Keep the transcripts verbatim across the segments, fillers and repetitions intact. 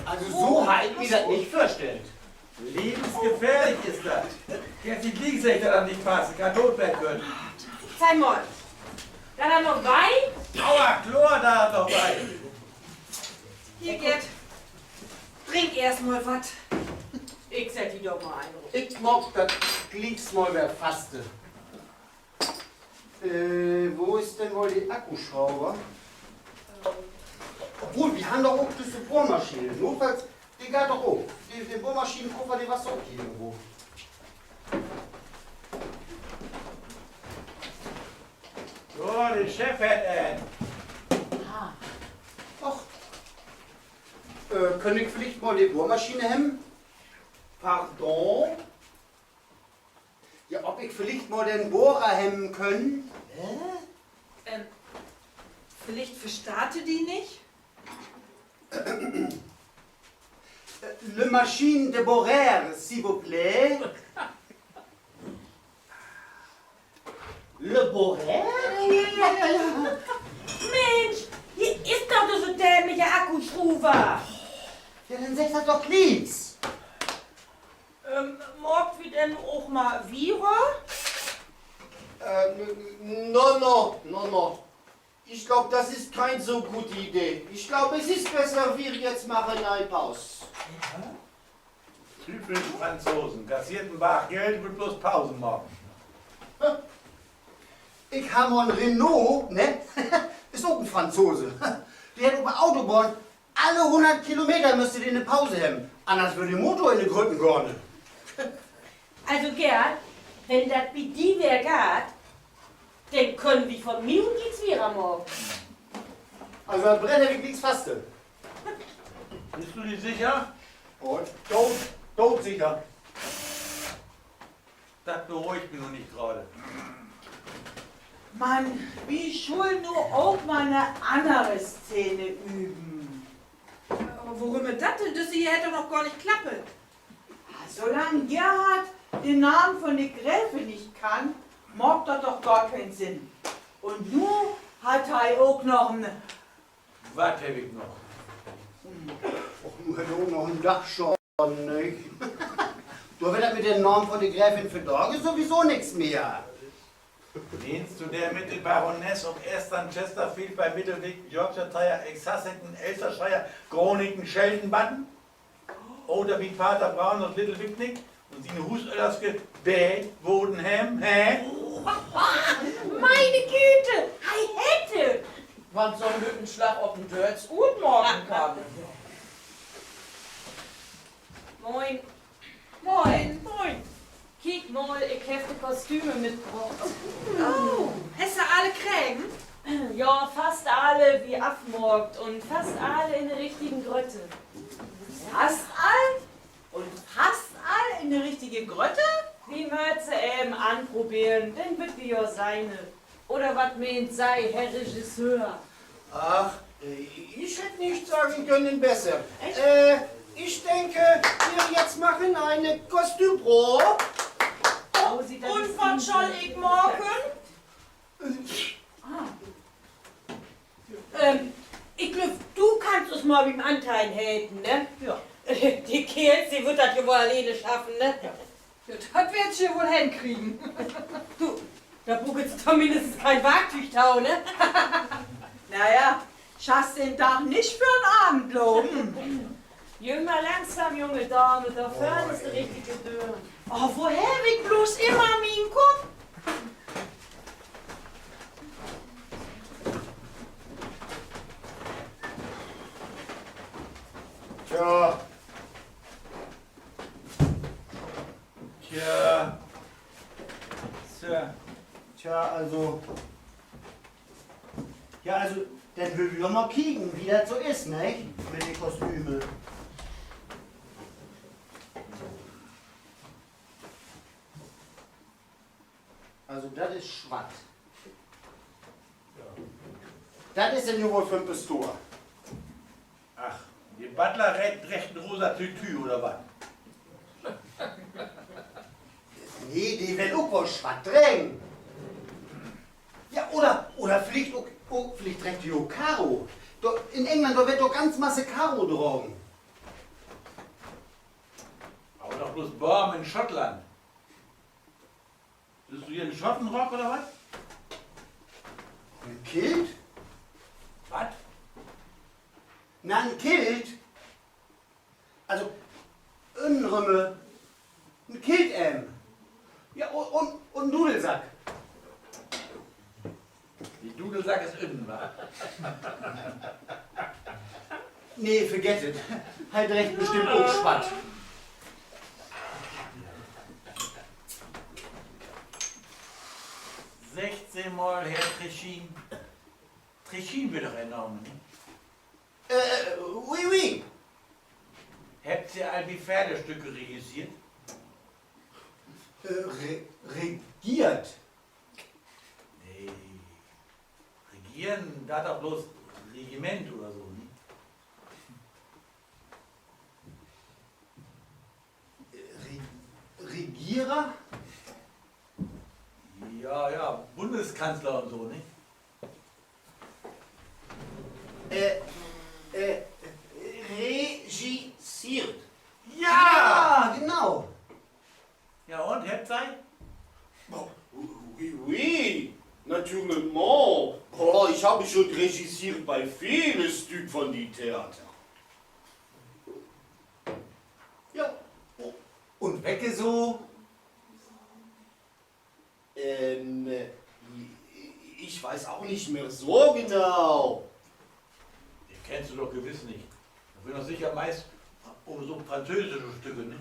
Also, so harr ik mi dat nich vörstellt. Levensgefährlich is dat. Gifft glieks welk, de an nich passen, kann doot ween köönt. Zeig mal. Dor denn noch Wei? Aua, kloor, dor noch Wei. Hier, Gerd. Drink eerst mal wat. Ik sett di doch mal een op. Ik maak dat glieks mal wedder faste. Äh, wo is denn woll de Akkuschruver? Obwohl, wi harrn doch ok düsse Bohrmaschine. Notfalls, de geiht doch ok. De, de Bohrmaschinenkuffer, de was ok hier irgendwo. So, de Chef hett een. Och. Äh, köön ik villicht mal de Bohrmaschine hebben? Pardon? Ja, of ik villicht mal den Bohrer hebben köön? Hä? Ähm, villicht verstahst du di nich? Le machine de borer, s'il vous plaît. Le borer? Ja, ja, ja, ja. Minsch, hier is doch düsse dämliche Akkuschruver. Ja, denn segg dat doch glieks. Ähm, maakt wi denn ok mal wieder? Äh, n-, n-, no, no, no, no. Ich glaub, das ist kein so gute Idee. Ich glaub, es ist besser, wir jetzt machen eine Pause. Typisch Franzosen. Kassiert en Barg Geld, wüllt blots Pausen maken. Ik harr mal en Renault, ne? Is ok en Franzose. De hett op de Autobahn alle hunnert Kilometer müsst de 'ne Pause hebben. Anners wöör de Motor in de Grütten gahn. Also Gerd, wenn dat bi di wedder geiht, denn köönt wi von mi ut glieks wieder maken. Also, dat Brett heff ik glieks faste. Büst du di sicher? Un? Doot, doot sicher. Dat beruhigt mi nu nich grade. Man, wi schullen nu ok mal 'ne annere Szene öven. Aver worüm dat denn? Düsse hier hett doch noch gor nich klappt. Ah, solang Gerhard den Namen von de Gräfin nich kann, maakt dat doch gor keen Sinn. Un nu hett he ok noch en Wat heff ik noch? Och, nu hett he ok noch en Dachschaden, nich? Dor warrt dat mit den Naam von de Gräfin vundaag sowieso nix mehr. Meenst du, de mit de Baroness of Eastern Chesterfield by Middlewick, Yorkshire, Exhasseton, Elstershire, Groningen, Shelton, Button? Oder bi Pater Brown of Little Wicknick un siene Huusöllers gebett worrn hett, hä? Meine Güte, he hett, wat so'n lütten Slag op den Dööts utmaken kann. Moin. Moin. Moin. Kiek mal, ik heff de Kostüme mitbrocht. Oh, hest du alle kregen? Ja, fast alle, wie afmaakt, un fast alle in de richtigen Grötte. Fast all? Un fast all in de richtige Grötte? Wi mööt se even anproberen, denn wüllt wi jo sehn. Oder wat meent Se, Herr Regisseur? Ach, äh, ich hätte nicht sagen können besser. Echt? Äh, ich denke, wir jetzt machen eine Kostümprobe. Un wat schall ik maken? Ähm, ik glööv, du kannst us mal bi'n Anteihn helpen, ne? Ja. De Keerls, de wüllt dat ja woll alleen schaffen, ne? Ja, dat warrt se woll henkriegen. Du, dor bruukt se tominnst keen Warktüüg to, ne? Na ja, schasst den Dag nich för'n Avend lopen. Jööm mal langsam, junge Dame, dor vörn is de richtige Döör. Oh, wo heff ik blots immer mien Kopp? Tja. Tja. Tja. Tja, also. Ja, also, denn wüllt wi doch mal kieken, wo dat so is, nich? Mit de Kostüme. Also, dat is swatt. Dat is denn nu woll för'n Pastor. Ach, de Butler driggt en rosa Tütü, oder wat? Nee, de will ok woll swatt dregen. Ja, oder, oder villicht ok, ok, villicht driggt he ok Karo. Dor, in England, dor warrt doch ganz Masse Karo dragen. Boom in Schottland. Büst du hier en Schottenrock oder wat? En Kilt? Wat? Na, en Kilt. Also, ünnenrüm, en Kilt, ähm. Ja, un, un, un en Dudelsack. De Dudelsack is ünnen, wa? Nee, vergett et. He driggt bestimmt ok Spatt. Seggt Se mal, Herr Treschin. Treschin weer doch Ehr Naam, ne? Äh, oui, oui. Hebbt Se al bi Theaterstücke regisseert? Äh, re-, regeert? Nee. Regeern, dat doch bloots Regiment oder so, ne? Re-, Regierer? Ja, ja, Bundeskanzler un so, ne? Äh, äh, regisseert. Ja! Ja, genau. Ja, un, hebbt Se? Oh, oui, oui, naturellement. Oh, ich habe schon regisseert bei viele Stück von die Theater. Ja. Un wecke so? Ähm, äh, ich weiß auch nicht mehr so genau. De kennst du doch gewiss nich. Dat weer doch sicher meist um so französische Stücke, ne?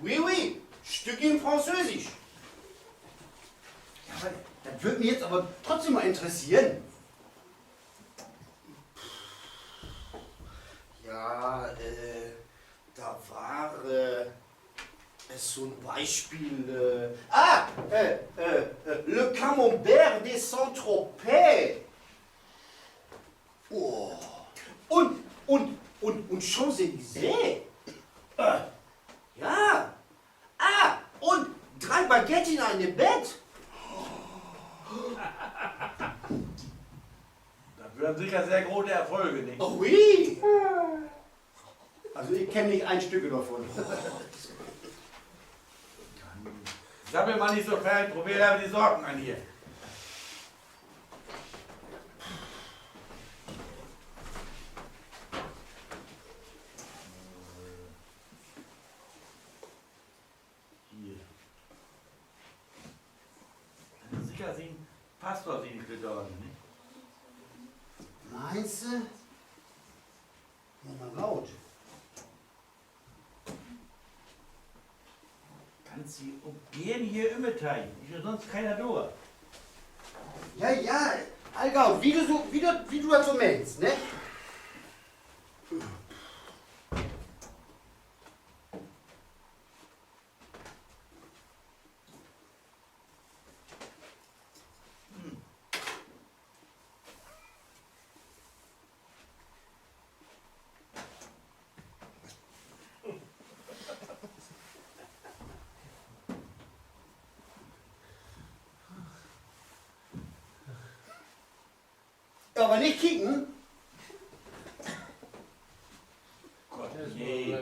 Oui, oui, Stücke in Französisch. Ja, aver dat würd mi jetzt aver trotzdem mal interesseren. Ja, äh, da war, äh, äh, zum Beispiel, äh, ah, äh, äh, äh, Le Camembert de Saint-Tropez. Oh. Un, un, un, un Champs-Élysées. Äh, ja. Ah, un Drei Baguettes in einem Bett. Dat weren sicher sehr grote Erfolge, ne? Oh, oui. Also, ik kenn nich een Stück dorvon. Sabbel man nich so veel, probeer aver de Saken an hier. Hier. Sicher sien Pastor siene Pedale, ne? Meinst du? Na, na goot. Kannst di ok geern hier ümteigen. Is ja sünst keener dor. Ja, ja, all goot. Wie du so, wie du, wie du dat so meenst, ne? Aver nich kieken. Gott, nee.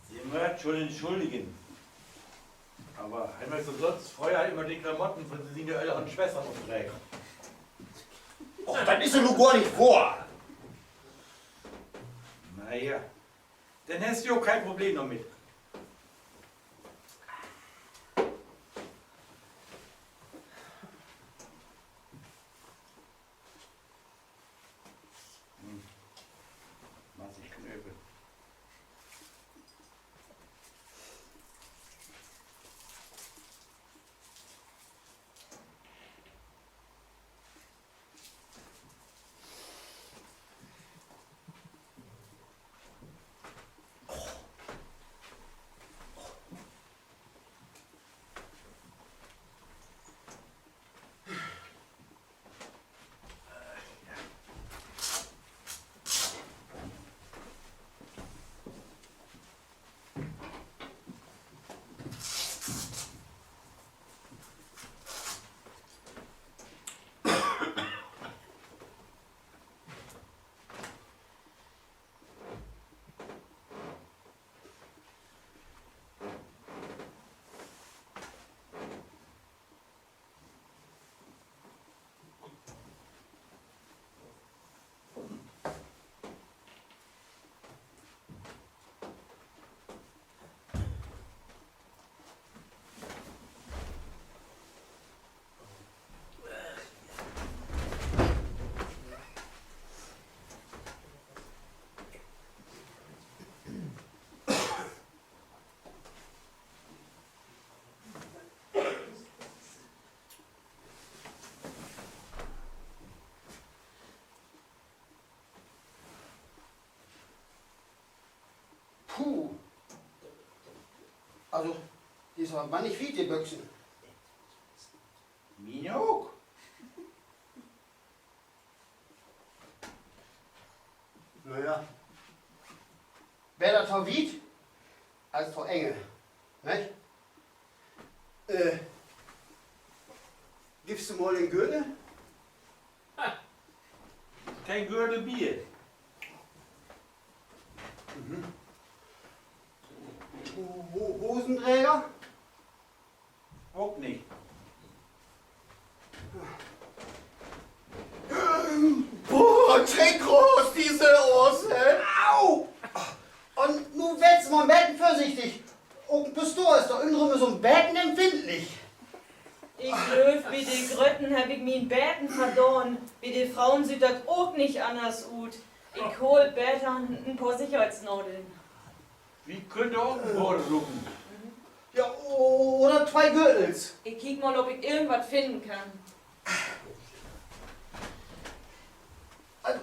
Se mööt schon entschuldigen. Aver he möcht sünst fröher immer de Klamotten von siene öllern Swester opdregen. Och, dat is ja nu gor nich wohr. Na ja, denn hest du ok keen Problem dormit. Hm. Massig Knöpel. Also, de is aver bannig wiet, de Büxen. Miene ok. Na ja. Beter to wiet as to enge, nich? Äh, giffst du mal den Gördel? Ha. Keen Gördel bi. Mhm. Ho-, Ho-, Hosendreger? Ok nich. Boah, treck raus, disse Osse! Au! Un nu wees mal en beten vörsichtig. Ok en Pastor is dor ünnerüm so'n beten empfindlich. Ik glööv, bi de Grötten heff ik mi en beten verdaan. Bi de Froen süht dat ok nich anners ut. Ik hool beter en poor Sicherheitsnadeln. Wi köönt ok en poor bruken. Ja, o-, oder twee Gördels. Ik kiek mal, of ik irgendwat finnen kann. Also,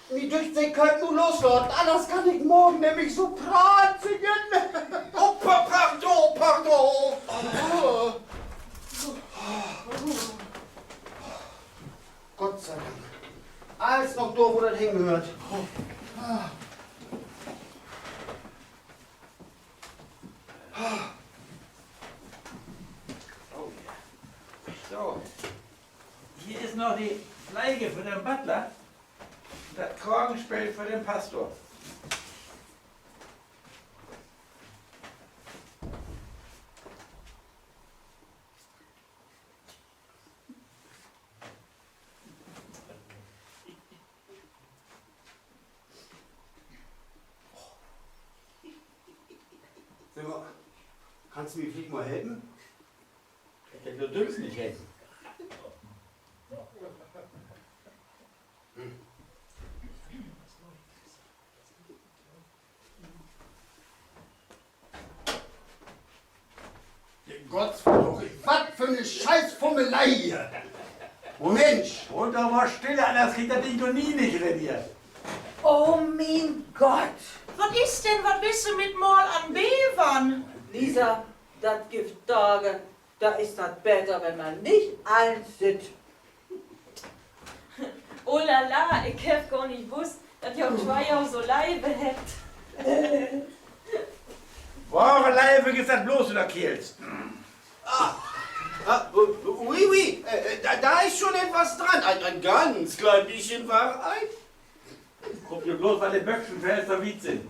mi dücht, Se köönt nu loslaten, anners kann ik morgen nämlich Sopran singen. Oh, pa-, pardon, pardon. Gott sei Dank. Allens noch dor, wo dat hingehöört. Oh ja. So. Hier is noch de Fleeg för den Butler. Dat Kragenspeel för den Pastor. Segg mal, kannst du mi villicht mal helpen? Ik kann di sülvst nich helpen. Gott, wat för 'ne Scheißfummelei hier. Mensch! Hool doch mal still, anners krieg ik dat Ding doch nie nich rin hier. Oh, mien Gott! Wat is denn, wat büst du mit mal an Bevern? Lisa, dat gifft Daag, dor is dat beter, wenn man nich allens süht. Oh la la, ik heff gor nich wusst, dat ji twee jo so leev hebbt. Wahre Leev gifft dat blots ünner Keerls. Ah, oui, oui, dor is schon etwas dran. Ein ganz klein bisschen Wahrheit. Kummt jo blots, wiel de Büxen veel to wiet sünd.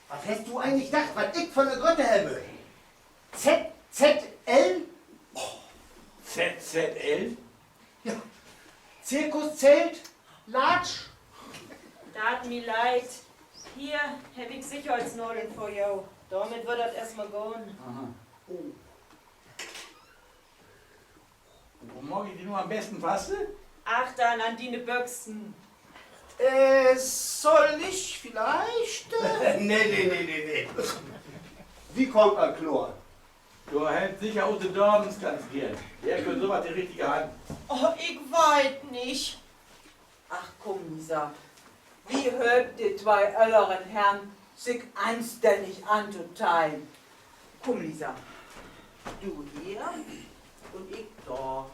Wat hest du egentlich dacht, wat ik för 'ne Grött heff? Z Z L? Z Z L? Ja. Zirkuszelt, Large. Dat mi leid. Hier heff ik Sicherheitsnadeln för jo. Dormit wöör dat eerstmal gahn. Wo maak ik de nu an'n besten fast? Achtern an diene Büxen. Soll ich vielleicht? Nee, nee, nee, nee, nee. Wi kaamt al kloor. Dor helpt sicher use Damens ganz geern. De hebbt för so wat de richtige Hand. Oh, ik weit nich. Ach kumm, Lisa. Wi helpt de twee ölleren Herrn, sik anstännig antoteihen. Kumm, Lisa. Du hier un ik dor.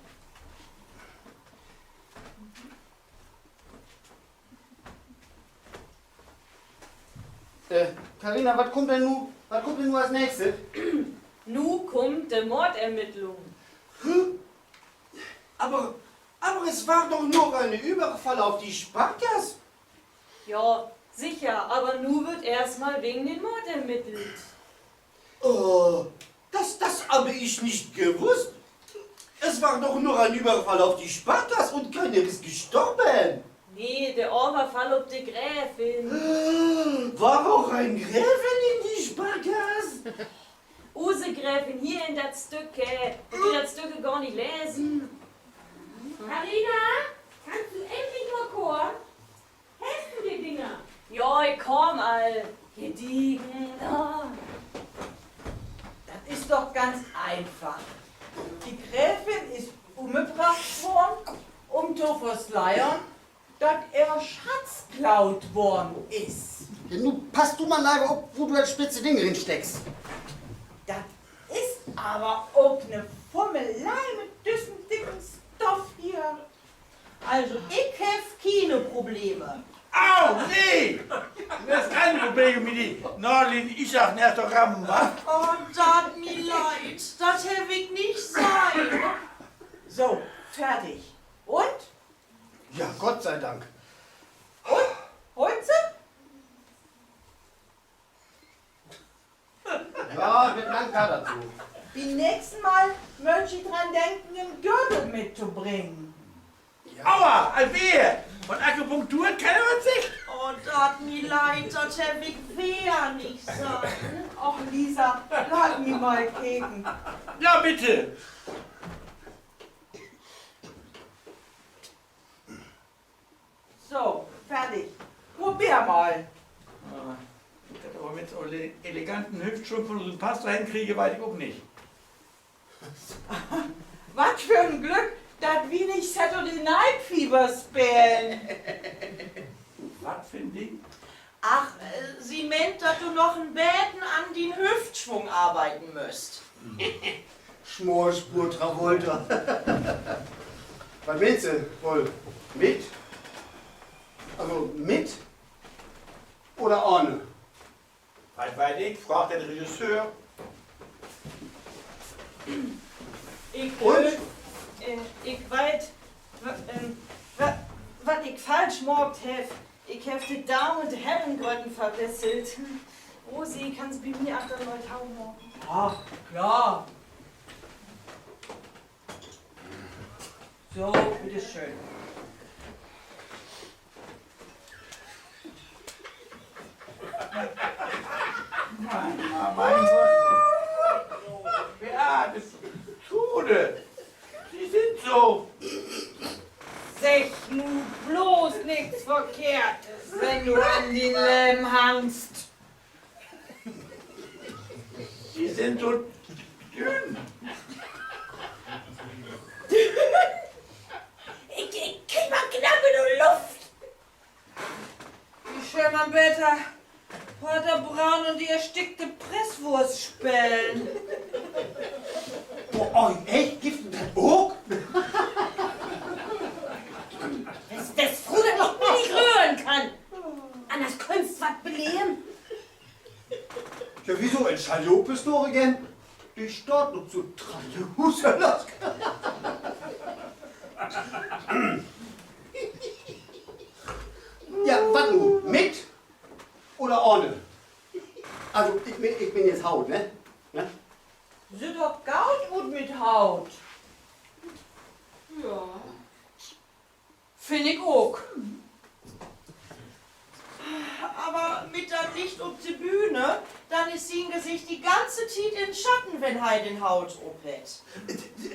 Karina, wat kummt denn nu, wat kummt denn nu as nächstes? Nu kummt de Mordermittlung. Aber, aber es war doch nur ein Überfall auf die Sparkasse. Ja, sicher, aver nu warrt eerstmal wegen den Moord ermittelt. Oh, das, das habe ich nicht gewusst. Es war doch nur ein Überfall auf die Sparkasse und keiner ist gestorben. Nee, de Överfall op de Gräfin. War auch ein Gräfin in die Sparkasse? Use Gräfin hier in dat Stück, äh, ik will dat Stück gor nich lesen. Karina, kannst du endlich mal kamen? Hest du de Dinger? Ja, ik kaam al. Gediegen. Dat is doch ganz eenfach. De Gräfin is ümgebracht worrn, üm to versleiern, dat ehr Schatz klaut worrn is. Ja, nu pass du mal lever op, wo du dat spitze Ding rinsteckst. Aver ok 'ne Fummelei mit düssen dicken Stoff hier. Also, ik heff kiene Probleme. Au, nee! Du hest keen Probleme mit de Nadel in Ischach, ne, to rammen, wa? Oh, dat mi leid. Dat heff ik nich sehn. So, fertig. Un? Ja, Gott sei Dank. Un? Hollt se? Ja, mit lang kann dat so. Bi'n nächsten Mal mööt ji dran denken, en Gördel mittobringen. Aua, al weer! Von Akupunktur hett keener wat seggt. Oh, dat mi leid, dat heff ik weer nich sehn. Och, Lisa, laat mi mal kieken. Ja, bitte. So, fertig. Probeer mal. Ah, dat aver mit so ele-, eleganten Hüftschwung von usen Pastor henkriege, weet ik ok nich. Wat för en Glück, dat wi nich Saturday Night Fever spelen. Wat för en Ding? Ach, äh, se meent, dat du noch en beten an dien Hüftschwung arbeiden müsst. Smalspur Travolta. Wat meenst du woll? Mit? Also mit oder ahn? Wat weet ik, fraag den Regisseur. Ik, äh, ik weet, wa-, ähm, wa-, wat ik falsch maakt heff. Ik heff de Daam mit Hemmengrötten verwesselt. Rosi, kannst bi mi achtern mal Tau maken? Ach, klaar. So, bitteschön. Mann, Mann, mein Gott. Ja, dat is Trude. Se sünd so. Segg nu bloß nix Verkehrtes, wenn du an dien Leven hangst. Se sünd so dünn. Ik, ik krieg man knapp de Luft. Wi schöölt man beter Pater Braun un de erstickte Presswurst spelen. Oh, oh, echt? Gifft dat ok? Dass, dass Fru dat nich mehr nich röhren kann. Anners könnst wat beleven. Ja, wieso? In Schallopes doch again? De staht noch so trall, de Huusöllers. Ja, wat nu? Mit oder ahn? Also, ik meen, ik meen jetzt Haut, ne? Ne? Süht doch goot ut mit Haut. Ja. Finn ik ok. Aver mit dat Licht op de Bühn, denn is sien Gesicht de ganze Tiet in Schatten, wenn he den Hoot op hett.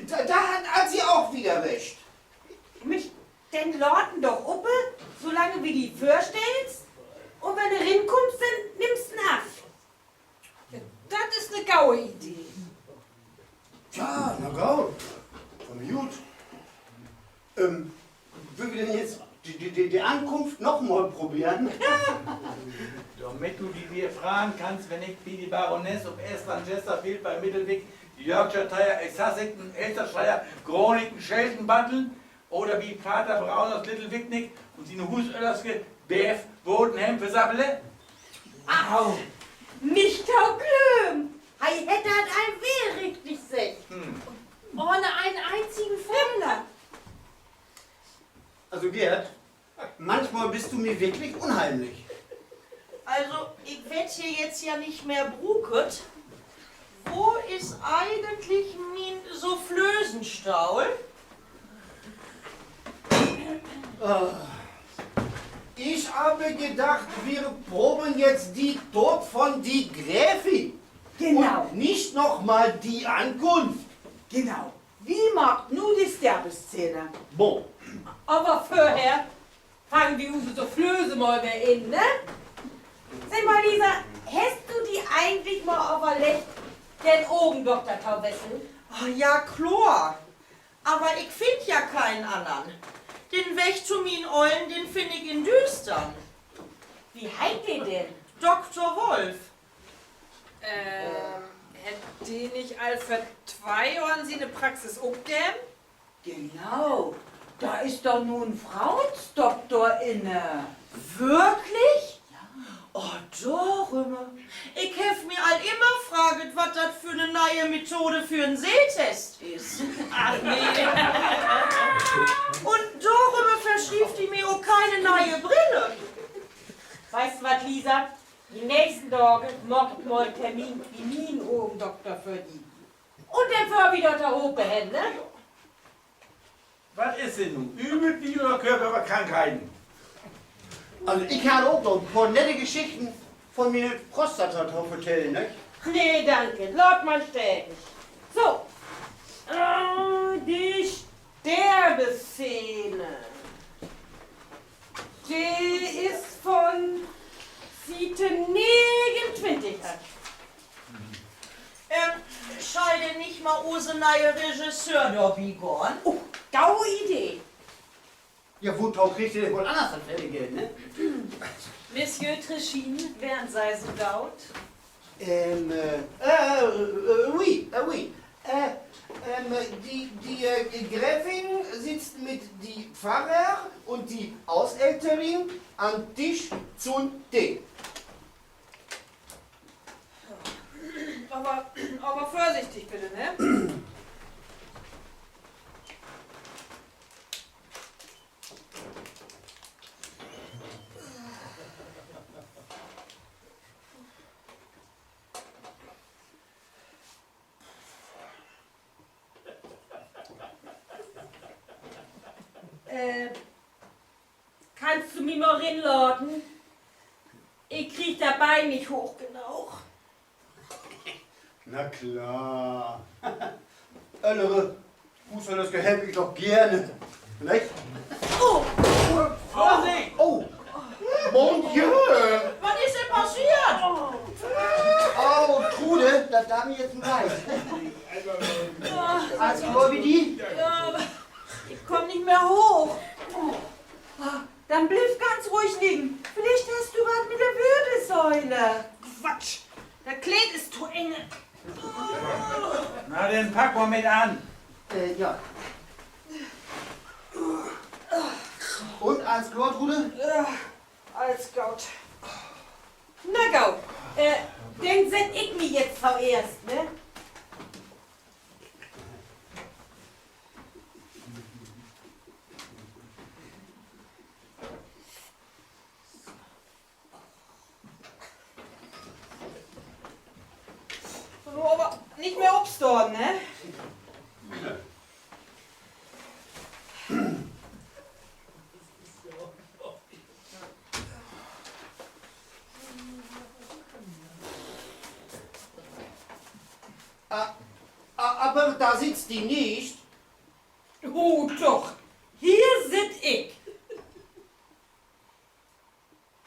Da, da hat se ok wedder recht. Mensch, denn laat em doch open, solang wi di vörstellt. Un wenn du rinkummst, denn nimmst en af. Dat is 'ne gode Idee. Ja, na goot. Von mi ut. Ähm, wüllt wi denn jetzt de, de, de, de Ankunft noch mal proberen? Dormit du di weer freien kannst, wenn ik bi de Baroness of Estern Chesterfield, bi Middlewick, Yorkshire Terrier, Sussex, Leicestershire, Groningen, Shelton, Button oder bi Pater Braun ut Little Wicknick un siene Huusöllers Bev Bodenheim versammle? Ach, nich to glöven. He hett dat al weer richtig seggt. Hm. Ahn en einzigen Fehler. Also, Gerd, manchmal büst du mi wirklich unheimlich. Also, ik warr hier jetzt ja nich mehr bruukt. Wo is eigentlich mien Soufflösenstohl? Äh, ich habe gedacht, wir proben jetzt die Tod von die Gräfin. Genau. Und nicht noch mal die Ankunft. Genau. Wi maakt nu de Sterbeszene. Bon. Aver vörher fangt wi use Soufflöse mal weer in, ne? Segg mal, Lisa, hest du di eigentlich mal överleggt, den Ogendokter to wesseln? Ah, ja, kloor. Aver ik finn ja kenen annern. Den Weg to mien Ollen, den finn ik in Düüstern. Wo heet de denn? Dokter Wolf. Ähm, Hett de nich al vör twee Johren siene Praxis opgeven? Genau, dor is doch nu en Frouensdokter in. Würklich? Oh, dorüm. Ik heff mi al immer fraagt, wat dat för 'ne ne'e Methode för en Sehtest is. Ach nee. Un dorüm verschrifft de mi ok keine ne'e Brille. Weetst wat, Lisa? De nächsten Daag maak ik mal en Termin bi mien Ogendokter för di. Un denn föhr wi dor tohope hen, ne? Wat is denn nu? Übelt wi oder Körper wat Krankheiten? Also, ik harr ok noch en poor nette Geschichten von miene Prostata to vertellen, ne? Nee, danke. Laat man steken. So. Äh, de Sterbeszene. De is von Siete negenuntwintig. Äh, schall denn nich mal use ne'e Regisseur dorbi gahn? Oh, gode Idee. Ja, woto kriggt de denn woll anners dat vele Geld, ne? Monsieur Treschin, weren Se so goot? Ähm, äh, äh, äh, oui, äh, oui. Äh, ähm, die, die, äh, Gräfin sitzt mit die Pfarrer und die Haushälterin an Tisch zum Tee. Aver, aver vörsichtig bitte, ne? Äh, kannst du mi mal rinlaten? Ik krieg dat Been nich hooch genoog. Na klar. Öllere Huushollerske help ik doch geern, nich? Oh! Vörsicht! Oh! Mon Dieu! Wat is denn passeert? Oh, Trude, dat deit mi jetzt leid. Allens goot bi di? Ja, ik kumm nich mehr hooch. Denn bliev ganz ruhig liggen. Villicht hest du wat mit de Wirbelsäule. Quatsch. Dat Kleed is to eng. Na, denn pack mal mit an. Äh, ja. Un, allens kloor, Trude? Ja, allens goot. Na goot, äh, denn sett ik mi jetzt toeerst, ne? So, aver nich mehr opstahn, ne? A-, a-, aver dor sitt de nich. Oh doch, hier sitt ik.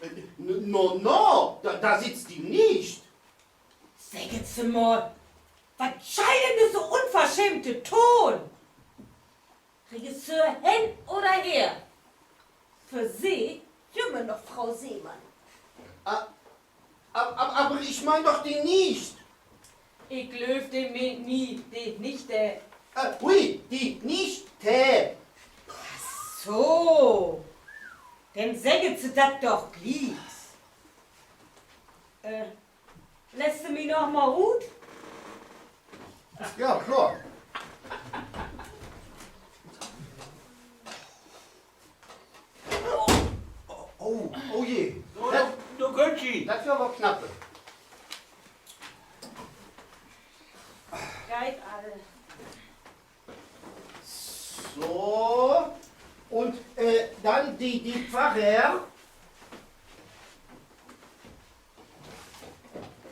Äh, n-, no, no, dor, dor sitt de nich. Seggt Se mal, wat schall denn düsse unverschämte Toon? Regisseur hen oder her. För Se jümmer noch Fro Seemann. A-, a-, a-, aver ik meen doch de Nichte. Ik glööv, de meent mi, de Nichte. Äh, oui, de Nichte. Ach so. Denn seggt Se dat doch glieks. Äh, lettst du mi noch mal rut? Ja, kloor. Oh, oh je. So, dat, nu, nu köönt ji. Dat weer aver knapp. Geiht all. So. Un, äh, denn de, de Pfarrer.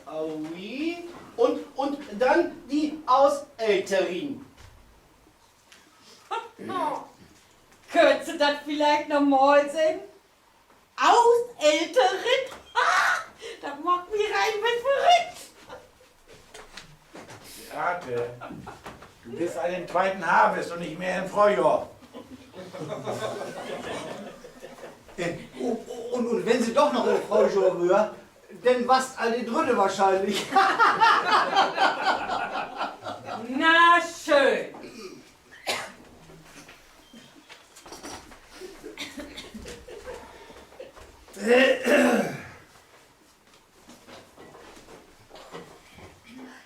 Ah oui. Un, un denn de Haushälterin. Köönt Se dat villicht noch mal seggen? Haushälterin? Dat maakt mi rein bit verrückt. Beate, du büst al in'n tweiten Harvest un nich mehr in't Fröhjohr. Äh, un, un wenn se doch noch in't Fröhjohr weer, Denn wasst all de Drütte wahrscheinlich. Na schön.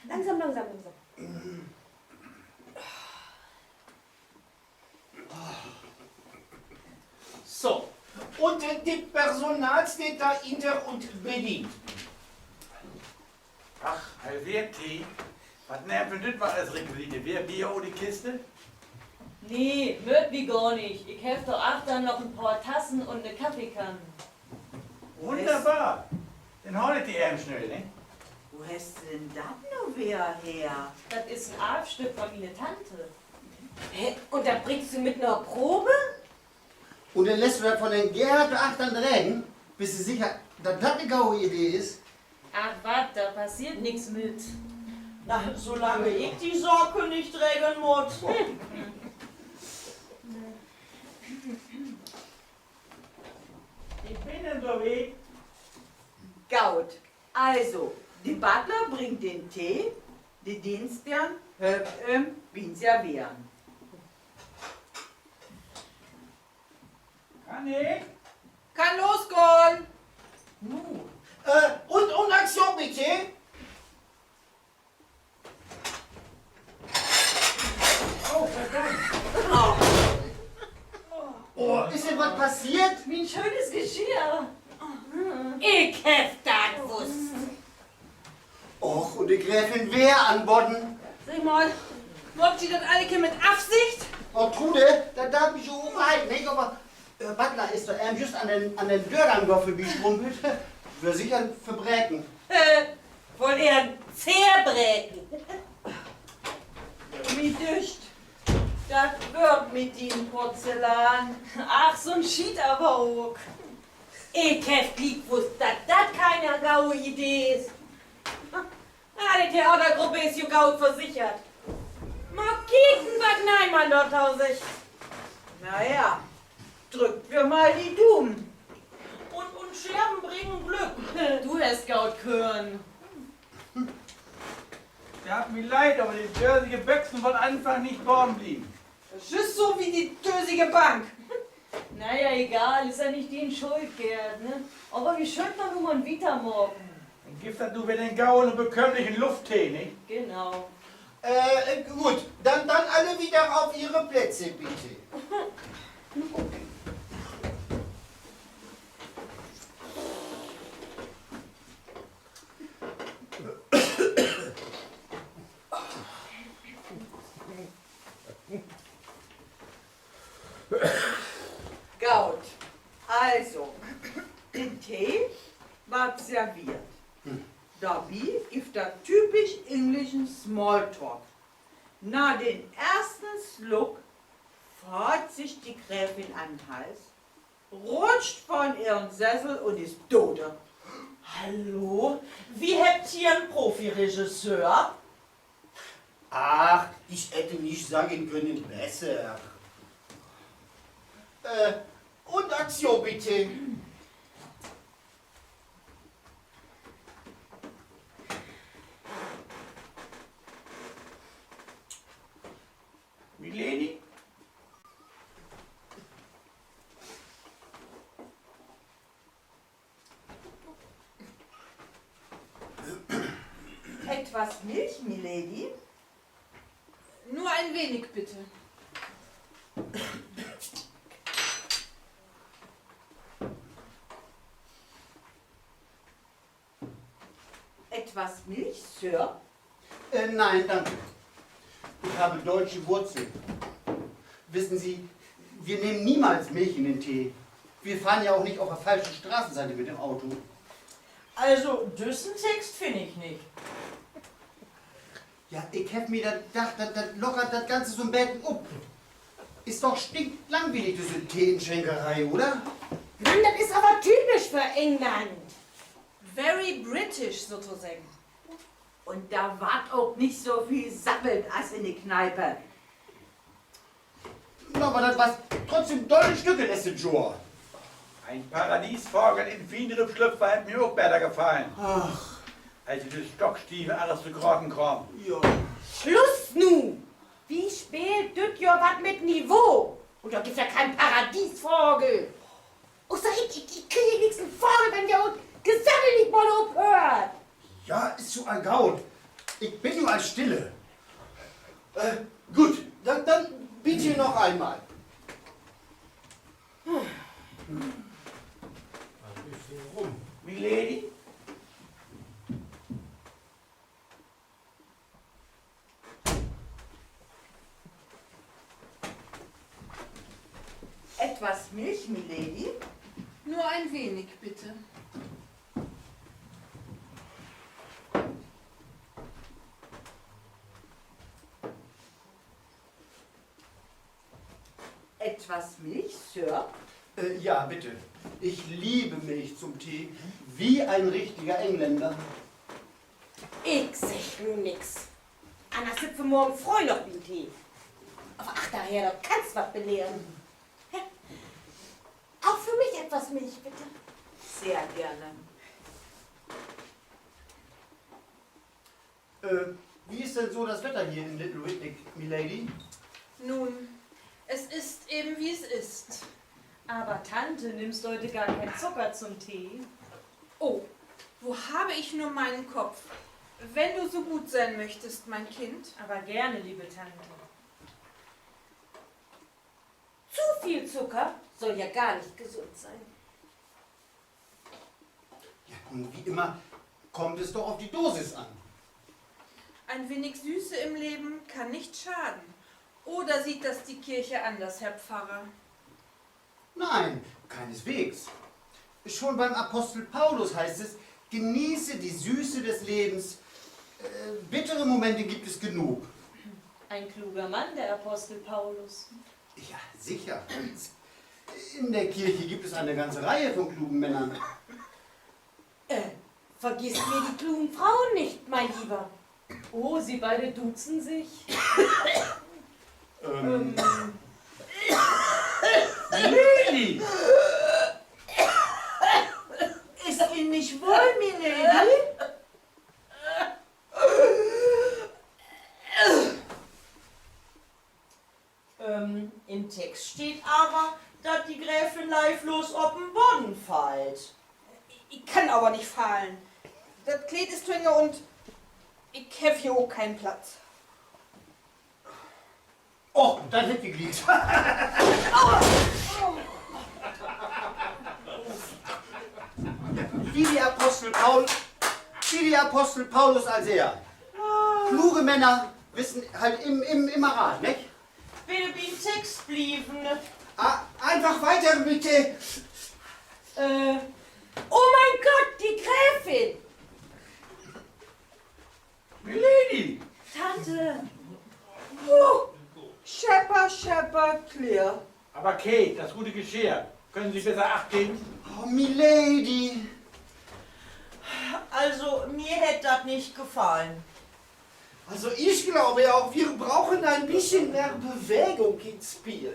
Langsam, langsam, langsam. So, un, äh, de Personal steiht dor hinter un bedient. Ach, al weer Tee. Wat nehmt wi düt Mal as Requisite? Weer Bier oder Kiste? Nee, mööt wi gor nich. Ik heff dor achtern noch en poor Tassen un 'ne Kaffeekann. Wunnerbar. Denn haal ik de even snell, ne? Wo hest du denn dat nu weer her? Dat is en Arvstück von miene Tante. Hä? Un dat bringst du mit na Probe? Un denn lettst du dat von den Gerhard dor achtern dregen? Büst du sicher, dat dat 'ne gode Idee is? Ach wat, dor passeert nix mit. Na, solang ik de Saak nich dregen mutt. Ik bün denn so wiet. Goot. Also, de Butler bringt den Tee, de Deensdern helpt em bi'n Serveern. Kann ik? Kann losgahn. Nu. Äh, un, un Aktion bitte. Oh, verdammt. Oh, is denn wat passeert? Mien schönes Geschirr. Ik heff dat wusst. Och, un de Gräfin weer an'n Bodden. Segg mal, maakt ji dat alle Keer mit Afsicht? Oh, Trude, dat deit mi jo ok leid, nich? Aver, äh, Butler is dor even jüst an den, an den Dörgang dor vörbistrumpelt. Weer sicher en Verbreken. Äh, woll ehr en Zehrbreken. Mi dücht, dat wöör mit dien Porzellan. Ach, so'n Schiet aver ok. Ik heff gliek wusst, dat dat keen gode Idee is. Na, de Theatergruppe is jo goot versichert. Mal kieken, wat Neimann dorto seggt. Na ja, drückt wi mal de Dumen. Un, un Scherven bringen Glück. Du hest goot Kören. Deit mi leid, aver de dösige Büxen wüllt eenfach nich baven blieven. Jüst so wie de dösige Bank. Na ja, egal, is ja nich dien Schuld, Gerd, ne? Aver wi schullt nu man wieter maken. Denn gifft dat nu wedder en goden un bekömmlichen Lufttee, ne? Genau. Äh, gut, dann, dann alle wieder auf Ihre Plätze, bitte. Goot. Also, de Tee warrt serveert. Dorbi gifft dat typisch engelschen Smalltalk. Na den eersten Sluck faat sik de Gräfin an'n Hals, rutscht von ehren Sessel un is dode. Hallo? Wi hebbt hier en Profiregisseur. Ach, ich hätte nicht sagen können, besser. Äh, und Aktion bitte. Milady? Etwas Milch, Milady? Nur ein wenig, bitte. Etwas Milch, Sir? Äh, nein, danke. Ich habe deutsche Wurzeln. Wissen Sie, wir nehmen niemals Milch in den Tee. Wir fahren ja auch nicht auf der falschen Straßenseite mit dem Auto. Also, düssen Text finn ik nich. Ja, ik heff mi dat dacht, dat, dat lockert dat Ganze so'n beten op. Is doch stinklangwielig, düsse Teeschenkerei, oder? Mann, dat is aver typisch för England. Very British sotoseggen. Un dor warrt ok nich so veel sabbelt as in de Kneipe. Na, aver dat was trotzdem dolle Stücke letztet Johr. En Paradiesvagel in Fienripp-Slüpfer harr mi ok beter gefallen. Ach. As düsse stockstieve Aristokratenkraam. Ja. Sluss nu! Wi speelt düt Johr wat mit Niveau. Un dor gifft dat keen Paradiesvagel. Außer ik, ik, ik krieg nix en Vagel, wenn wi uns Gesabbel nich mal ophöört. Ja, is jo all goot. Ik bün jo al stille. Äh, gut, dann, dann bitte noch einmal. Milady? Etwas Milch, Milady? Nur ein wenig, bitte. Etwas Milch, Sir? Äh, ja, bitte. Ich liebe Milch zum Tee, wie ein richtiger Engländer. Ik segg nu nix. Anners sitt wi morgen fröh noch bi'n Tee. Aver achterher, dor kannst wat belehren. Auch für mich etwas Milch, bitte. Sehr gerne. Äh, wie ist denn so das Wetter hier in Little Whitnick, Milady? Nun, es ist eben, wie es ist. Aber Tante, nimmst heute gar keinen Zucker zum Tee? Oh, wo habe ich nur meinen Kopf? Wenn du so gut sein möchtest, mein Kind. Aber gerne, liebe Tante. Zu viel Zucker soll ja gar nicht gesund sein. Ja, nun, wie immer kommt es doch auf die Dosis an. Ein wenig Süße im Leben kann nicht schaden. Oder sieht das die Kirche anders, Herr Pfarrer? Nein, keineswegs. Schon beim Apostel Paulus heißt es: Genieße die Süße des Lebens. Äh, bittere Momente gibt es genug. Ein kluger Mann, der Apostel Paulus. Ja, sicher. In der Kirche gibt es eine ganze Reihe von klugen Männern. Äh, vergiss mir die klugen Frauen nicht, mein Lieber. Oh, sie beide duzen sich. Ähm. Milady! Is Ihnen nich woll, Milady? Ähm, in'n Text steht aver, dat de Gräfin leevlos op'n Bodden fallt. Ik kann aver nich fallen. Dat Kleed is to eng un ik heff hier ok keen Platz. Och, dat hebbt wi glieks. Wie de Apostel Paul-, wie de Apostel Paulus al seggt: Kluge Männer wissen halt im-, im-, immer Rat, nich? Will bi'n Text blieven. Ah, einfach weiter, bitte. Äh, oh mein Gott, die Gräfin! Milady! Tante! Huh, Schepper, Schepper, Klär. Aber Kate, das gute Geschirr. Können Sie besser Acht geben? Oh, Milady. Also, mir hett dat nich gefallen. Also, ich glaube ja auch, wir brauchen ein bisschen mehr Bewegung ins Spiel.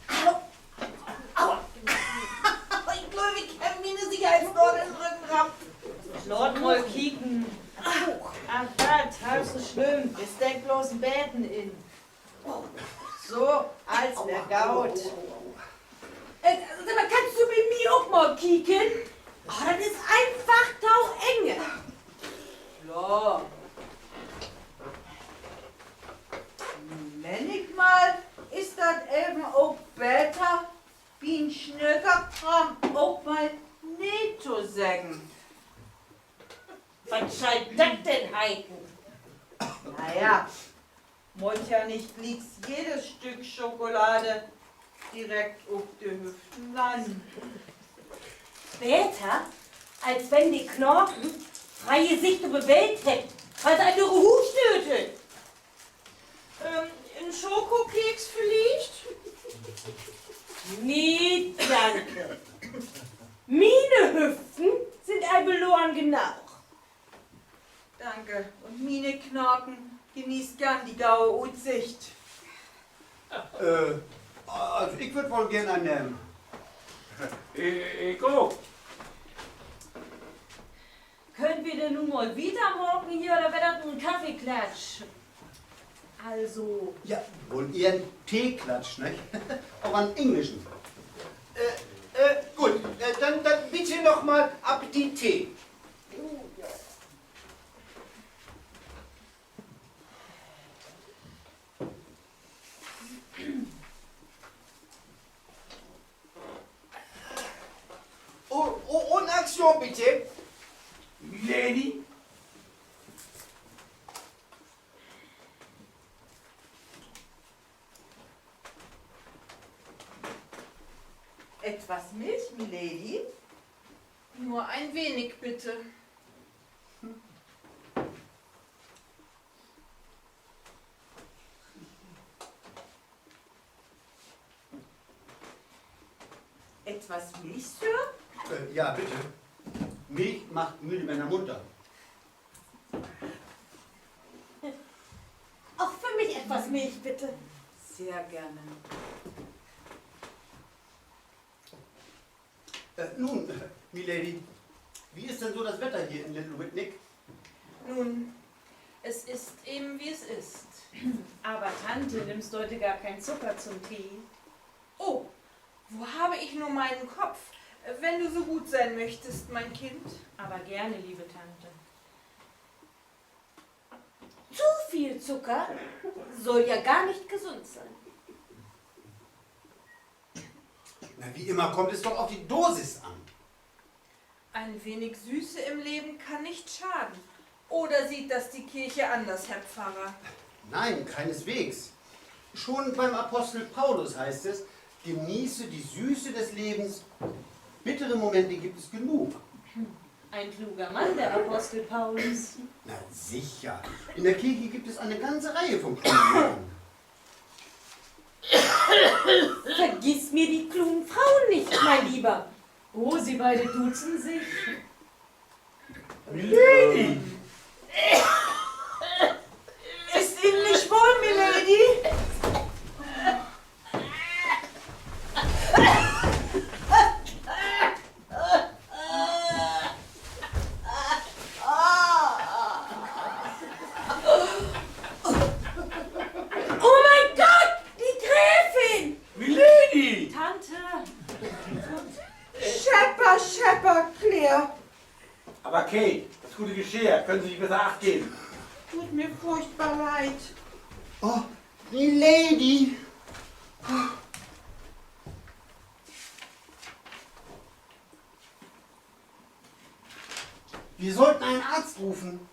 Au! Aua! Ik glööv, ik heff mi 'ne Sicherheitsnadel in'n Rüggen rammt. Laat mal kieken. Ach wat, half so slimm. Is, denk bloots en beten in. So, allens weer goot. Äh, segg mal, kannst du bi mi ok mal kieken? Oh, dat is eenfach to eng. Klar. Männichmal is dat even ok beter, bi'n Snökerkraam ok mal nee to seggen. Wat schall dat denn heten? Na ja, mutt ja nich glieks jedes Stück Schokolade direkt op de Hüften lannen. Beter, as wenn de Knaken freie Sicht op de Welt hebbt, wiel se an düre Huus stööt. Ähm, en Schokokeks villicht? Nee, danke. Miene Hüften sünd al beloren genoog. Danke. Un miene Knaken geneet geern de gode Utsicht. Äh, also ik würd woll geern een nehmen. Ik, ik ok. Köönt wi denn nu mal wieter maken hier, oder weer dat nu en Kaffeeklatsch? Also. Ja, woll ehr en Teeklatsch, ne? Aver en engelschen. Äh, äh, goot, äh, denn, denn bitte noch mal ab die Tee. Oh, oh, un Action bitte. Milady? Etwas Milch, Milady? Nur ein wenig, bitte. Etwas Milch, Sir? Äh, ja, bitte. Milch macht müde Männer munter. Auch für mich etwas Milch, bitte. Sehr gerne. Äh, nun, Milady, wie ist denn so das Wetter hier in Little Whitnick? Nun, es ist eben, wie es ist. Aber Tante, nimmst du heute gar keinen Zucker zum Tee? Oh, wo habe ich nur meinen Kopf? Wenn du so gut sein möchtest, mein Kind. Aber gerne, liebe Tante. Zu viel Zucker soll ja gar nicht gesund sein. Na, wie immer kommt es doch auf die Dosis an. Ein wenig Süße im Leben kann nicht schaden. Oder sieht das die Kirche anders, Herr Pfarrer? Nein, keineswegs. Schon beim Apostel Paulus heißt es: Genieße die Süße des Lebens. Bittere Momente gibt es genug. Ein kluger Mann, der Apostel Paulus. Na sicher. In der Kirche gibt es eine ganze Reihe von klugen Männern. Vergiss mir die klugen Frauen nicht, mein Lieber. Oh, sie beide duzen sich. Milady! Ist Ihnen nicht wohl, Milady? Oh mein Gott, die Gräfin! Milady! Tante! Schepper, schepper, Claire. Aber Kate, das gute Geschirr, können Sie nicht besser Acht geben? Tut mir furchtbar leid. Oh, Milady. Wir sollten einen Arzt rufen.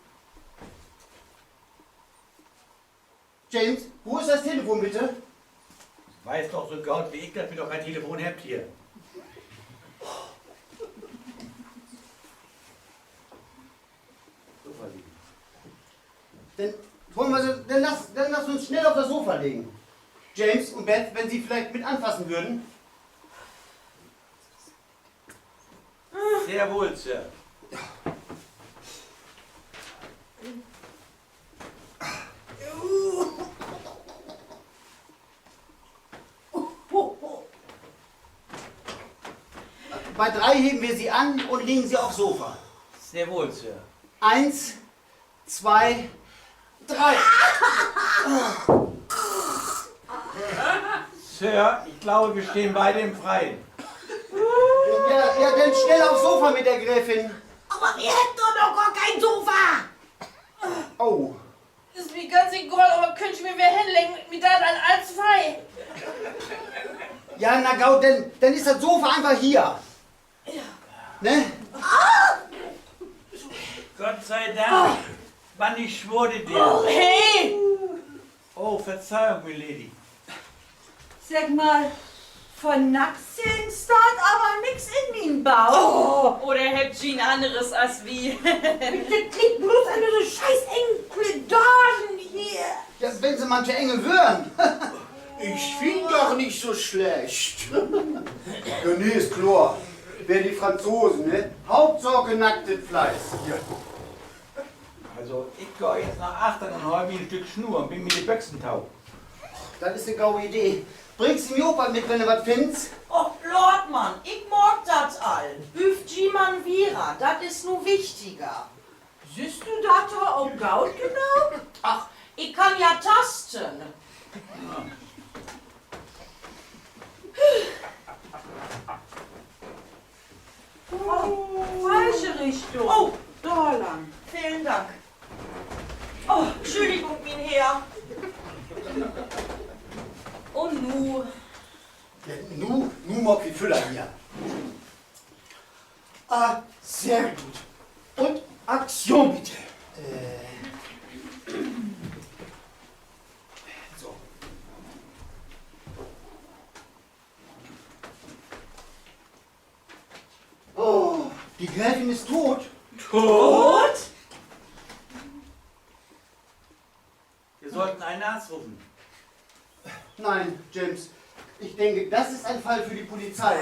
James, wo ist das Telefon, bitte? Weetst doch so goot as ik, dat wi doch keen Telefon hebbt hier. Dann, wollen wir, dann lass, dann lass uns schnell auf das Sofa legen. James und Beth, wenn Sie vielleicht mit anfassen würden. Sehr wohl, Sir. Bei drei heben wir Sie an und legen Sie aufs Sofa. Sehr wohl, Sir. Eins, zwei, drei. Sir, ich glaube, wir stehen beide im Freien. Ja, ja, dann schnell aufs Sofa mit der Gräfin. Aver wi hebbt doch noch gor keen Sofa. Oh. Is mi ganz egal, aver köönt ji mi weer henleggen, mi deit dat allens weh. Ja, na goot, denn, denn is dat Sofa eenfach hier. Ne? Gott sei Dank, bannig swoor, de Deern. Oh, Verzeihung, Milady. Segg mal, vör Nacktsehn steiht aver nix in mien Bauch. Oder hebbt ji en anneres as wi? Dat liggt bloots an düsse scheiß engen Kledaasch hier. Ja, wenn Se mal Tante Engel wören. Ik finn dat nich so slecht. Ja, nee, is kloor. Weer de Franzosen, ne? Hauptsaak nacktet Fleisch. Also, ik gah jetzt na achtern un haal mi en Stück Snuur un binn mi de Büxen to. Dat is en gode Idee. Bringst du mi ok wat mit, wenn du wat finnst? Och, laat man, ik maak dat all. Öövt ji man wieder, dat is nu wichtiger. Sühst du dat dor ok goot genoog? Ach, ik kann ja tasten. Oh, falsche Richtung. Oh, dor lang. Velen Dank. Oh, Entschuldigung, mien Herr. Un nu? Ja, nu, nu maakt wi Füller hier. Ah, sehr gut. Un Aktion bitte. Äh, so. Oh, de Gräfin is doot. Doot? Wir sollten einen Arzt rufen. Nein, James. Ich denke, das ist ein Fall für die Polizei.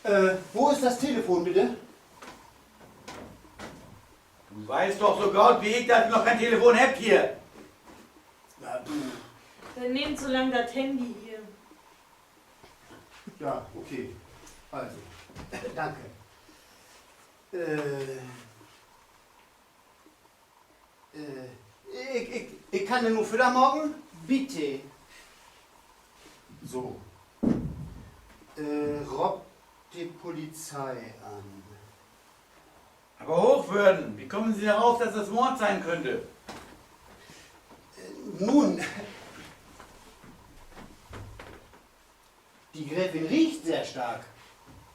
Äh, wo ist das Telefon, bitte? Du weißt doch so goot wie ik, dat wi noch keen Telefon hebbt hier. Denn nehmt so lang dat Handy hier. Ja, okay. Also, danke. Äh, äh, ik, ik, ik kann de nu Füller maken? Bitte. So. Äh, roopt de Polizei an. Aber Hochwürden, wie kommen Sie darauf, dass das Mord sein könnte? Äh, nun, die Gräfin riecht sehr stark.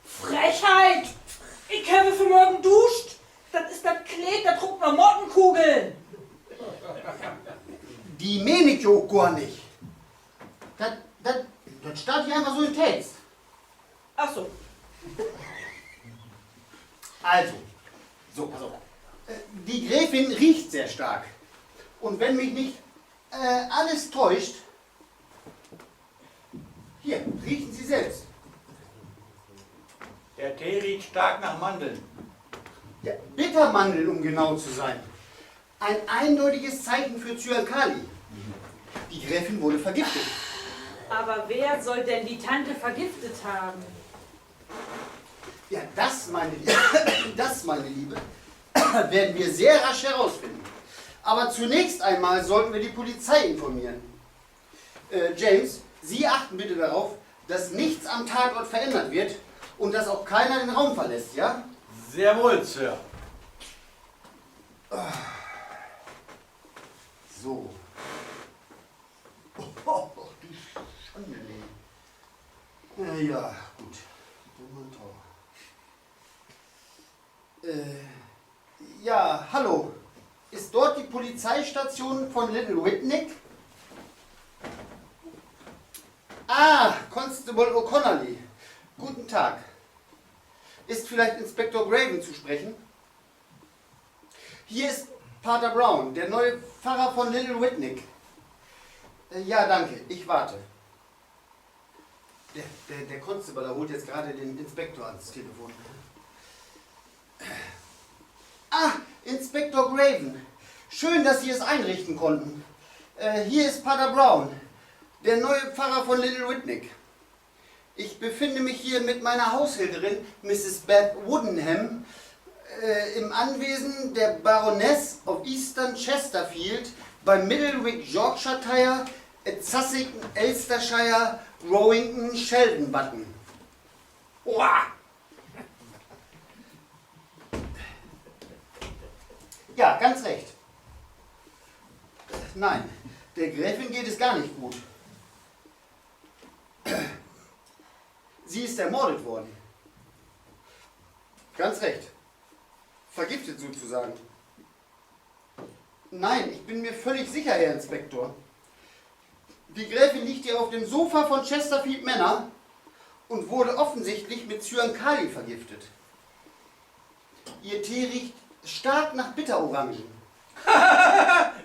Frechheit! Ik heff vanmorgen duscht. Dat is dat Kleed, dat ruukt na Mottenkugeln. De meen ik jo ok gor nich. Dat, dat, dat steiht hier eenfach so in'n Text. Ach so. Also, so, pass auf. Äh, die Gräfin riecht sehr stark. Und wenn mich nicht, äh, alles täuscht, hier, riechen Sie selbst. Der Tee riecht stark nach Mandeln. Ja, Bittermandeln, um genau zu sein. Ein eindeutiges Zeichen für Zyankali. Die Gräfin wurde vergiftet. Aber wer soll denn die Tante vergiftet haben? Ja, das, meine Liebe, das, meine Liebe, werden wir sehr rasch herausfinden. Aber zunächst einmal sollten wir die Polizei informieren. Äh, James, Sie achten bitte darauf, dass nichts am Tatort verändert wird und dass auch keiner den Raum verlässt, ja? Sehr wohl, Sir. So. Oh, du Schande, ey. Na ja, gut. Dann mal ein Tor. Äh, ja, hallo. Ist dort die Polizeistation von Little Whitnick? Ah, Constable O'Connolly. Guten Tag. Ist vielleicht Inspektor Graven zu sprechen? Hier ist Pater Brown, der neue Pfarrer von Little Whitnick. Äh, ja, danke. Ich warte. Der, der, der Constable holt jetzt gerade den Inspektor ans Telefon. Ah, Inspektor Graven. Schön, dass Sie es einrichten konnten. Äh, hier ist Pater Brown, der neue Pfarrer von Little Whitnick. Ich befinde mich hier mit meiner Haushälterin, Misses Beth Wodenham, äh, im Anwesen der Baroness of Eastern Chesterfield bei Middlewick, Yorkshire, at Sussex, Leicestershire, Rowington, Sheldon Button. Oha! Ja, ganz recht. Nein, der Gräfin geht es gar nicht gut. Sie ist ermordet worden. Ganz recht. Vergiftet sozusagen. Nein, ich bin mir völlig sicher, Herr Inspektor. Die Gräfin liegt hier auf dem Sofa von Chesterfield Manor und wurde offensichtlich mit Zyankali vergiftet. Ihr Tee riecht stark nach Bitterorangen.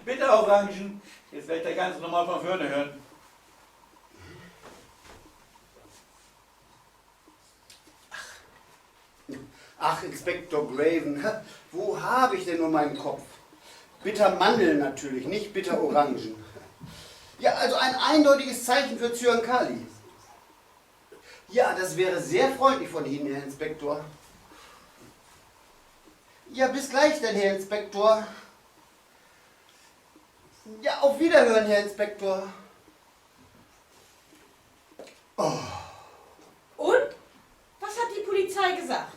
Bitterorangen. Jetzt will ich das Ganze nochmal von vorne hören. Ach, Inspektor Graven, wo habe ich denn nur meinen Kopf? Bittermandeln natürlich, nicht Bitterorangen. Ja, also ein eindeutiges Zeichen für Zyankali. Ja, das wäre sehr freundlich von Ihnen, Herr Inspektor. Ja, bis gleich dann, Herr Inspektor. Ja, auf Wiederhören, Herr Inspektor. Oh. Und? Was hat die Polizei gesagt?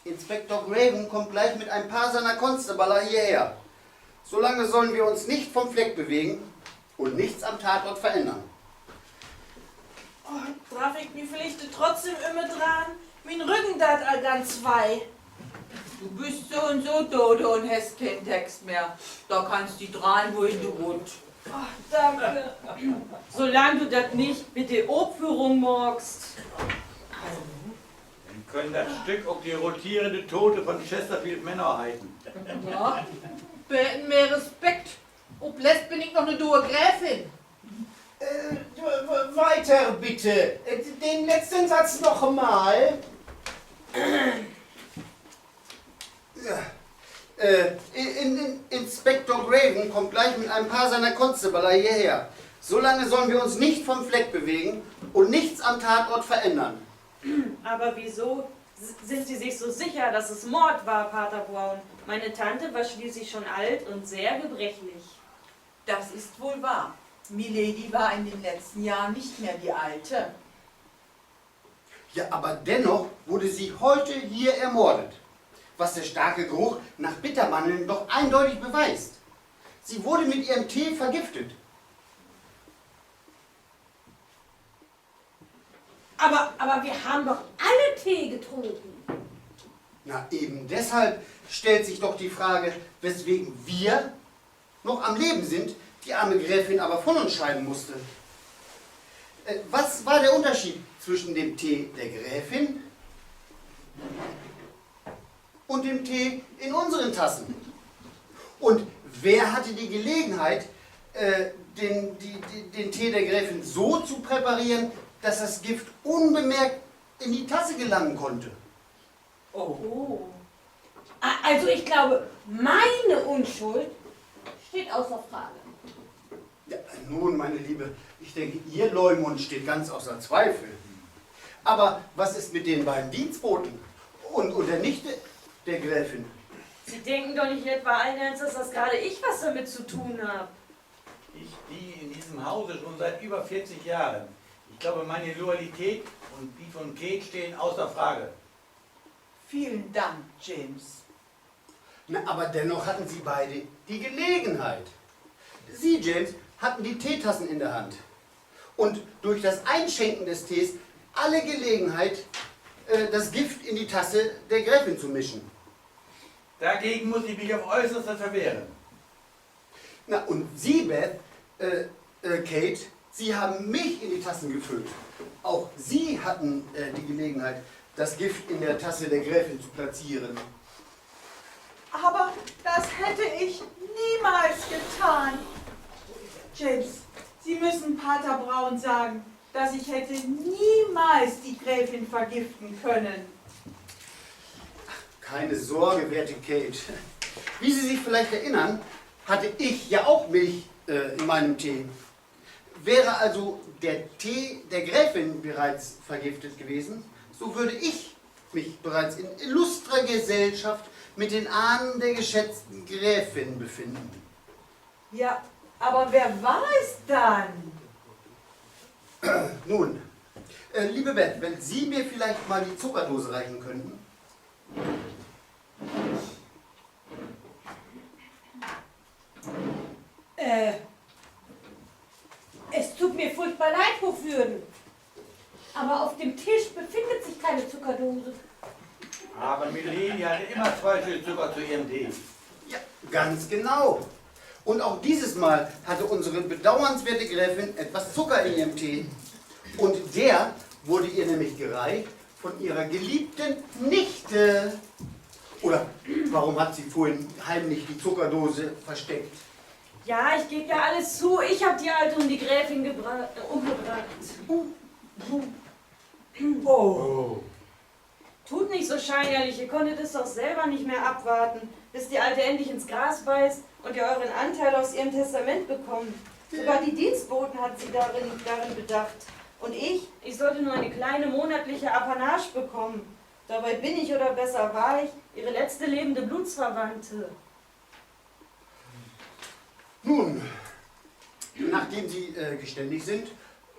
Inspektor Graven kommt gleich mit ein paar seiner Konstabler hierher. Solange sollen wir uns nicht vom Fleck bewegen und nichts am Tatort verändern. Oh, draff ik mi villicht trotzdem ümmer dran? Mien Rüggen deit al ganz weh. Du büst so un so dode un hest keen Text mehr. Dor kannst di dreihn, wohin du wullt. Oh, danke. Solang du dat nich mit de Opführung maakst. Denn köön dat Stück ok de rotierende Tote von Chesterfield Manor heiten. Ja, beten mehr Respekt. Oplest bün ik noch 'ne doe Gräfin. Äh, w-, w-, weiter bitte. Äh, den letzten Satz noch mal. Ja. Äh, in, in, Inspektor Graven kommt gleich mit ein paar seiner Konstabler hierher. Solange sollen wir uns nicht vom Fleck bewegen und nichts am Tatort verändern. Aber wieso s-, sind Sie sich so sicher, dass es Mord war, Pater Brown? Meine Tante war schließlich schon alt und sehr gebrechlich. Das ist wohl wahr. Milady war in den letzten Jahren nicht mehr die Alte. Ja, aber dennoch wurde sie heute hier ermordet, was der starke Geruch nach Bittermandeln doch eindeutig beweist. Sie wurde mit ihrem Tee vergiftet. Aber, aber wir haben doch alle Tee getrunken. Na, eben deshalb stellt sich doch die Frage, weswegen wir noch am Leben sind, die arme Gräfin aber von uns scheiden musste. Äh, was war der Unterschied zwischen dem Tee der Gräfin und dem Tee in unseren Tassen? Und wer hatte die Gelegenheit, äh, den, die, die, den Tee der Gräfin so zu präparieren, dass das Gift unbemerkt in die Tasse gelangen konnte? Oh. Oh. A-, also ich glaube, meine Unschuld steht außer Frage. Ja, nun, meine Liebe, ich denke, Ihr Leumund steht ganz außer Zweifel. Aber was ist mit den beiden Dienstboten und, und der Nichte der Gräfin? Sie denken doch nicht etwa allen Ernstes, dass gerade ich was damit zu tun hab? Ich diene in diesem Hause schon seit über vierzig Jahren. Ich glaube, meine Loyalität und die von Kate stehen außer Frage. Vielen Dank, James. Na, aber dennoch hatten Sie beide die Gelegenheit. Sie, James, hatten die Teetassen in der Hand und durch das Einschenken des Tees alle Gelegenheit, äh, das Gift in die Tasse der Gräfin zu mischen. Dagegen muss ich mich aufs Äußerste verwehren. Na, und Sie, Beth, äh, äh, Kate, Sie haben Milch in die Tassen gefüllt. Auch Sie hatten, äh, die Gelegenheit, das Gift in der Tasse der Gräfin zu platzieren. Aber das hätte ich niemals getan. James, Sie müssen Pater Brown sagen, dass ich hätte niemals die Gräfin vergiften können. Keine Sorge, werte Kate. Wie Sie sich vielleicht erinnern, hatte ich ja auch Milch, äh, in meinem Tee. Wäre also der Tee der Gräfin bereits vergiftet gewesen, so würde ich mich bereits in illustrer Gesellschaft mit den Ahnen der geschätzten Gräfin befinden. Ja, aber wer war es dann? Nun, äh, liebe Beth, wenn Sie mir vielleicht mal die Zuckerdose reichen könnten. Äh, es tut mir furchtbar leid, Hochwürden. Aber auf dem Tisch befindet sich keine Zuckerdose. Aber Milady hatte immer zwei Stück Zucker zu ihrem Tee. Ja, ganz genau. Und auch dieses Mal hatte unsere bedauernswerte Gräfin etwas Zucker in ihrem Tee. Und der wurde ihr nämlich gereicht von ihrer geliebten Nichte. Oder warum hat sie vorhin heimlich die Zuckerdose versteckt? Ja, ich geb ja alles zu. Ich hab die Alte um die Gräfin gebra-, äh, umgebracht. Oh. Tut nicht so scheinheilig, ihr konntet es doch selber nicht mehr abwarten, bis die Alte endlich ins Gras beißt und ihr euren Anteil aus ihrem Testament bekommt. Sogar die Dienstboten hat sie darin, darin bedacht. Und ich, ich sollte nur eine kleine monatliche Apanage bekommen. Dabei bin ich, oder besser war ich, ihre letzte lebende Blutsverwandte. Nun, nachdem Sie, äh, geständig sind,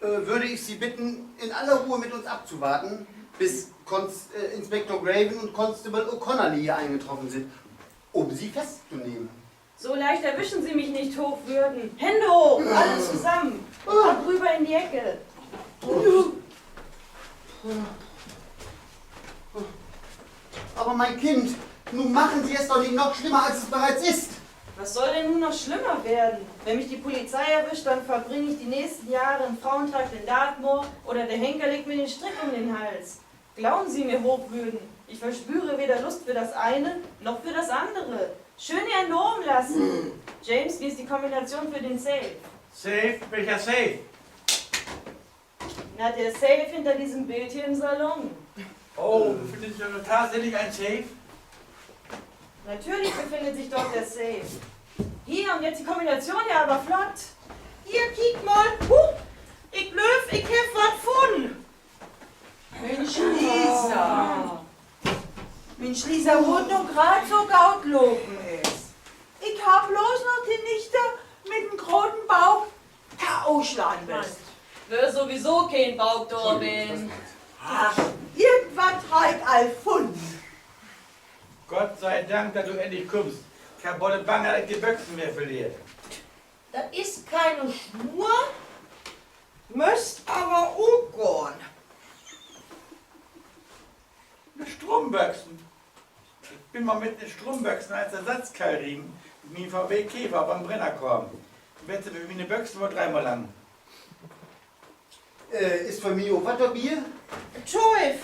äh, würde ich Sie bitten, in aller Ruhe mit uns abzuwarten, bis Cons-, äh, Inspektor Graven und Constable O'Connolly hier eingetroffen sind, um Sie festzunehmen. So leicht erwischen Sie mich nicht, Hochwürden. Hände hoch, alle zusammen. Ab rüber in die Ecke. Aber mein Kind, nun machen Sie es doch nicht noch schlimmer, als es bereits ist. Was soll denn nun noch schlimmer werden? Wenn mich die Polizei erwischt, dann verbringe ich die nächsten Jahre im Frauentrakt in Dartmoor oder der Henker legt mir den Strick um den Hals. Glauben Sie mir, Hochwürden, ich verspüre weder Lust für das eine noch für das andere. Schön Ihren Namen lassen. James, wie ist die Kombination für den Safe? Safe? Welcher Safe? Na, der Safe hinter diesem Bild hier im Salon. Oh, befindet sich dort tatsächlich ein Safe? Natürlich befindet sich dort der Safe. Hier, und jetzt die Kombination hier, aber flott. Hier, kiek mal. Huch, ik glööv, ik heff wat funnen. Minsch, Lisa. Minsch, Lisa, wo dat nu graad so goot lopen is. Ik harr blots noch de Nichte mit den groten Bauk K O slaan müsst. Wöör sowieso keen Bauk dor ween. Ach, irgendwat harr ik al funnen. Gott sei Dank, dat du endlich kummst. Ik harr bold Bang, dat ik de Büxen weer verleer. Dat is keine Schnur, müsst aver ok gahn. De Strumpbüxen. Ik bün mal mit de Strumpbüxen as Ersatzkeil reden, mit mien V W Käfer op en Brenner kamen. Denn weert se mit miene Büxen woll dreemal lang. Äh, is för mi ok wat dorbi? Teuf!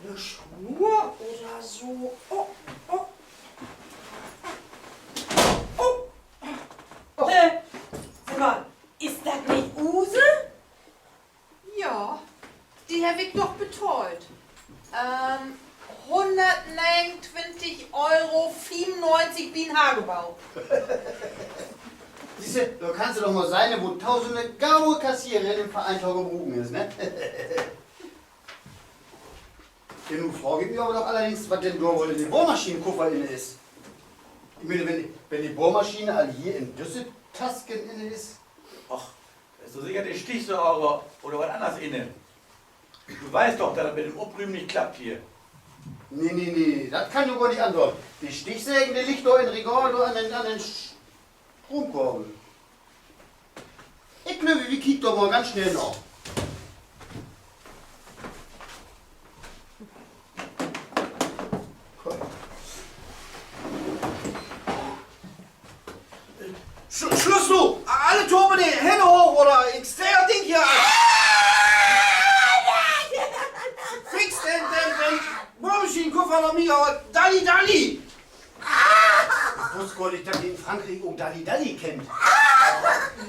'Ne Schnur oder so. Oh, oh. Oh. Äh, segg mal, is dat nich use? Ja, de heff ik doch betahlt. Ähm, hunnertnegenuntwintig Euro fiefunnegentig bi'n Hagebau. Sühst du, dor kannst du doch mal sehn, wo to so'ne gaue Kassiererin in'n Verein to gebruken is, ne? Ja, nu fraag ik mi aver doch allerdings, wat denn dor woll in de Bohrmaschinenkuffer inne is. Ik meen, wenn, wenn de Bohrmaschine al hier in düsse Tasken inne is. Ach, dor is doch seker de Stichsäge oder wat anners inne. Du weetst doch, dat dat mit dat Oprümen nich klappt hier. Nee, nee, nee, dat kann jo gor nich angahn. De Stichsäge, de liggt dor in't Regal, dor an den, an den Sch-, Stromkabel. Ik glööv, wi kiekt doch mal ganz snell na. Sl-, Sluss nu! Alle tohoop, de Hänn hooch, oder ik stree dat Ding hier af! Fix den, den, den Bohrmaschinenkuffer na mi, aver dalli, dalli! Ik wüss gor nich, dat de in Frankriek ok Dalli Dalli kennt.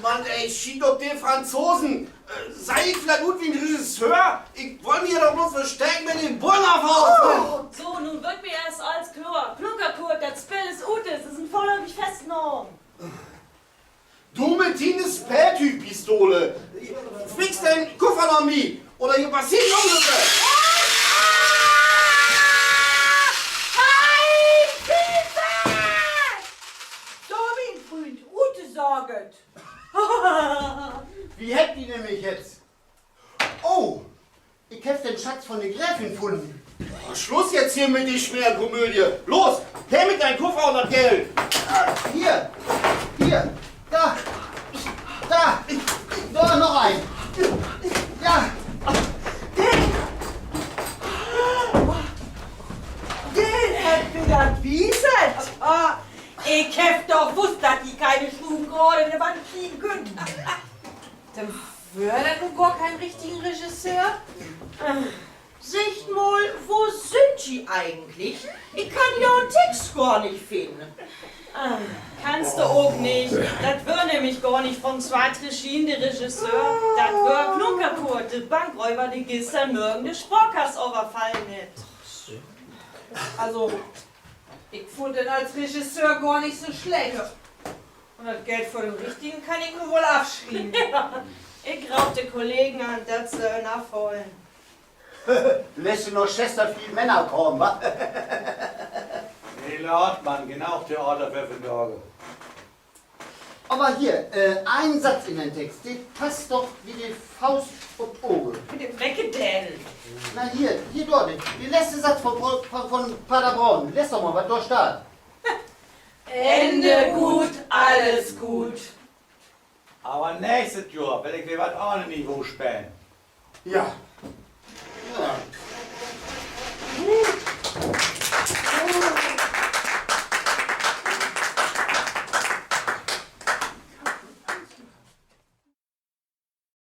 Mann, ey, schiet op de Franzosen. Äh, seh ik villicht ut as en Regisseur? Ik wull mi doch bloots verstärken mit den Bullen afhaufen. So, nu ward mi eerst allens kloor. Plunkerkurt, dat Spill is ut, se sünd vörläufig festnahmen. Du mit diene Spätpistole! Fix den Kuffer na mi, oder hier passeert Unglücke! Heil Hilfe! So, mien Fründ, ut de Saget! Wi hebbt di nämlich jetzt. Oh, ik heff den Schatz von de Gräfin funnen. Oh, Sluss jetzt hier mit de Smeerkomödie. Los, her mit dien Kuffer un dat Geld. Hier, hier, dor, dor, dor noch een. Ja. Den, den hebbt wi dat wiest. Ah, ik heff doch wusst, dat ji keine Schruven graad in de Wand kriegen köönt. Denn weer dat nu gor keen richtigen Regisseur? Seggt mal, wo sünd ji egentlich? Ik kann jo'n Text gor nich finnen. Kannst du ok nich. Dat wöör nämlich gor nich von Swatt Regine, de Regisseur. Dat wöör Klunkertour, de Bankröver, de güstern Mörgen de Sparkass överfallen hett. Also, ik funn den as Regisseur gor nich so slecht. Un dat Geld för den Richtigen kann ik nu woll afschrieven. Ik raad de Kollegen an, dat se en afhalen. Lett se noch Chesterfield Manor kamen, wa? Nee, laat man, genoog Theater för vandage. Aver hier, äh, een Satz in den Text, de passt doch wie de Faust op't Oge. Welke denn? Na hier, hier dor, de, de letzte Satz von, von, von Paderborn. Lees doch mal, wat dor steiht. Ende gut, alles gut. Aver nächstet Johr will ik weer wat ahn Niveau spelen. Ja. Ja.